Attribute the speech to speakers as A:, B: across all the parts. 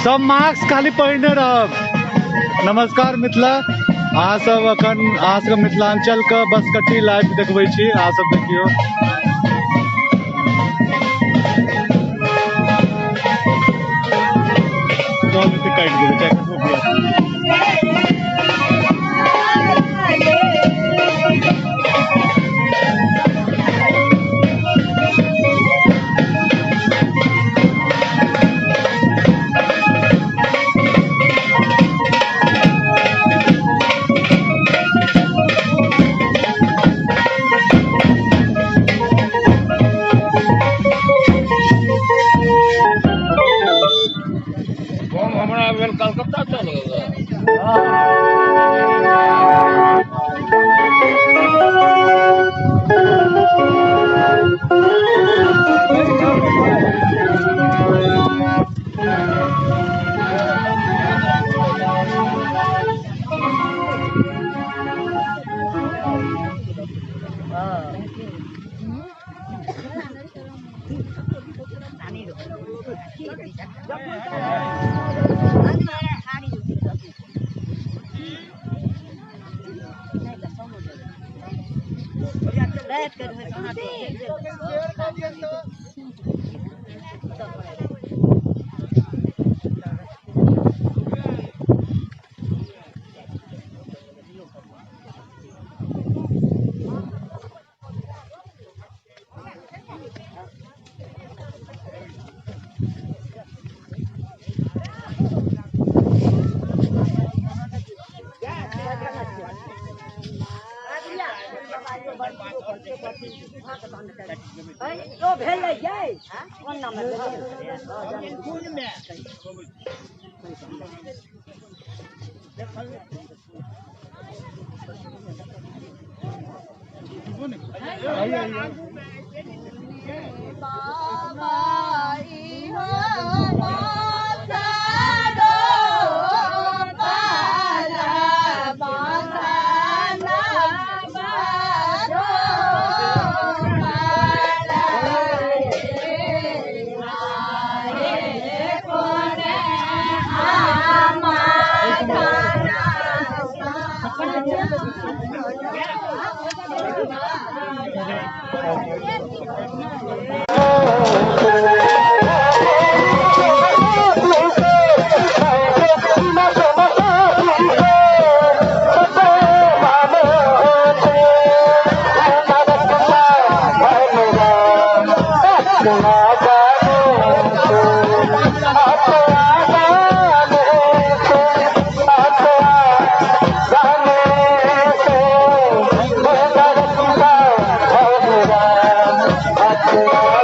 A: सब मास्क खाली पहिरने रहब। नमस्कार मिथिला, अहाँ सब अखन अहाँ सबके मिथिलांचल के बसकट्टी लाइव देखबै छी, अहाँ सब देखियौ। काटि देबै चाहे कतबो बियाह।
B: बम हमरा भेल कलकत्ता चल गेल।
C: Oh,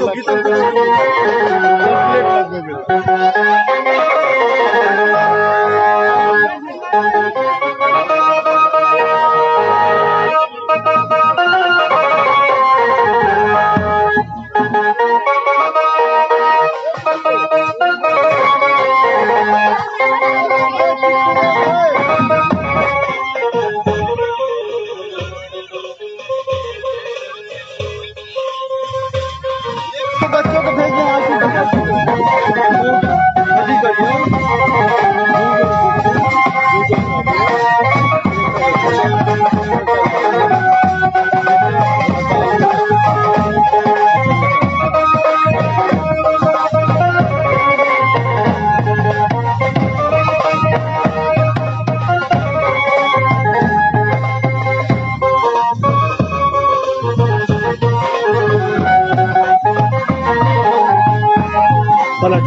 A: प्लेट लगबेबै। बच्चों को भेज पलट।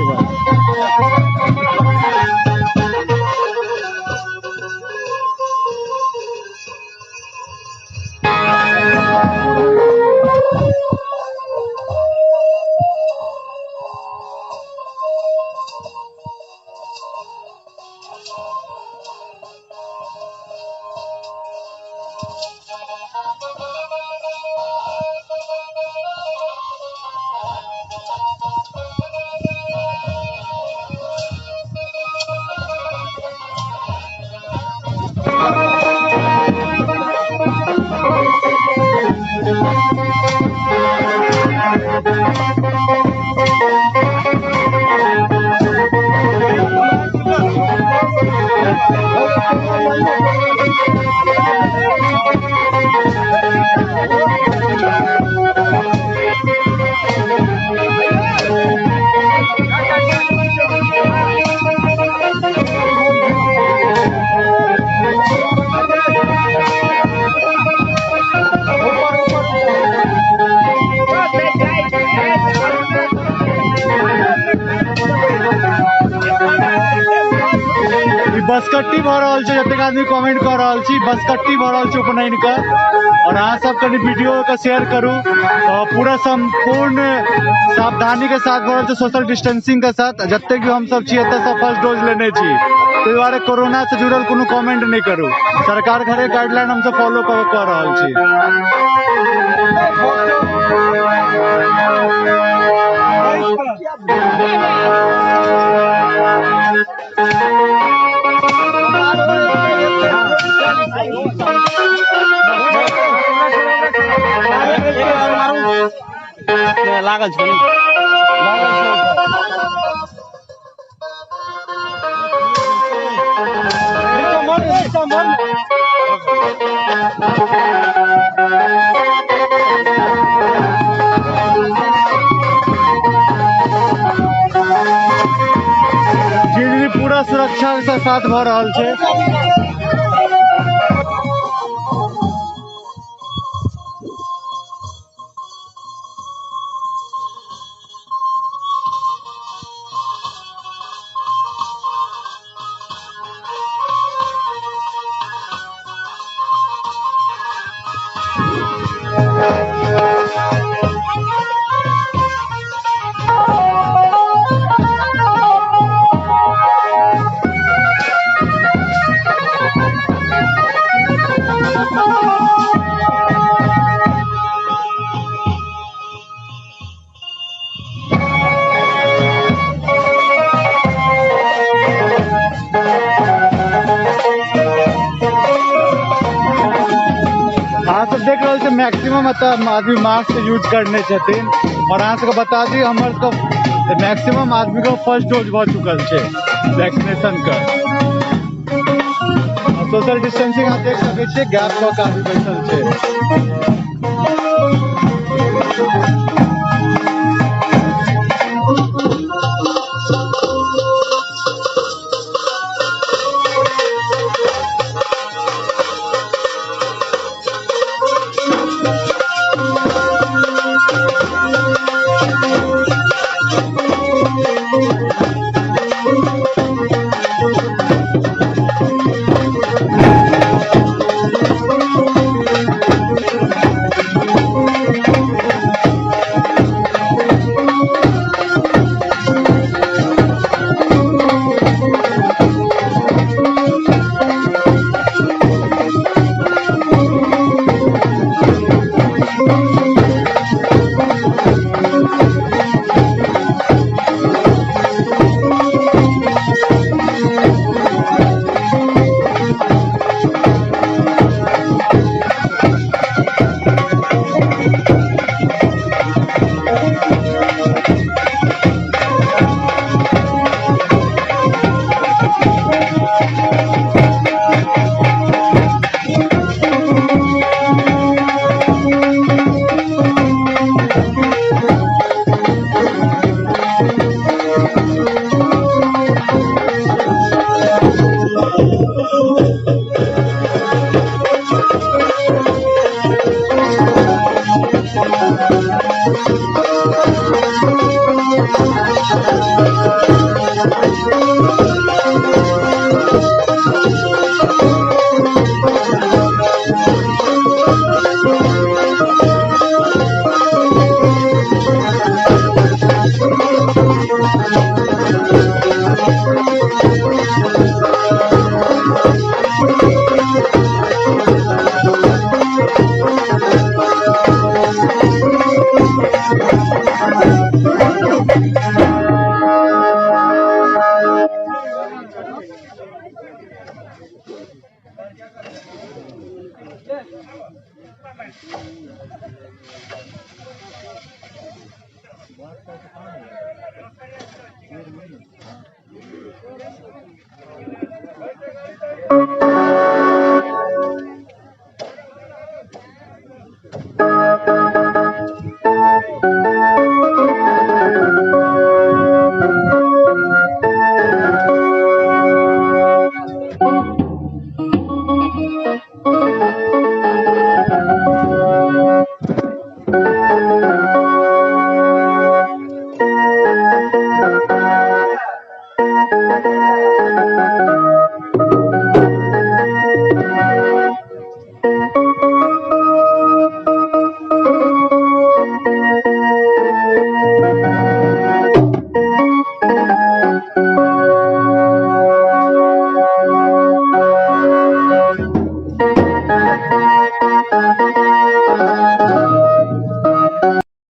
A: बसकट्टी भऽ रहल छै, जतेक आदमी कमेंट कऽ रहल छी, बसकट्टी भऽ रहल छै उपनयन के। और अहाँ सब कनि वीडियो के शेयर करू। पूरा संपूर्ण सावधानी के साथ भऽ रहल छै, सोशल डिस्टेंसिंग के साथ। जतेक भी हम सब छी एतऽ सब फर्स्ट डोज लेने छी, ताहि दुआरे कोरोना से जुड़ल कोनो कमेंट नहि करू। सरकार के हरेक गाइडलाइन हम सब फॉलो कऽ रहल छी।
B: लागल छै।
A: जी जी, पूरा सुरक्षा के साथ भऽ रहल छै। अहाँ सब देख रहल छी मैक्सिमम एतऽ आदमी मास्क यूज करने छथिन। और अहाँ सबके बता दी, हमर सबके मैक्सिमम आदमी के फर्स्ट डोज भऽ चुकल छै वैक्सीनेशन के। सोशल डिस्टेंसिंग अहाँ देख सकै छियै, गैप कऽ के आदमी बैसल छै। छी।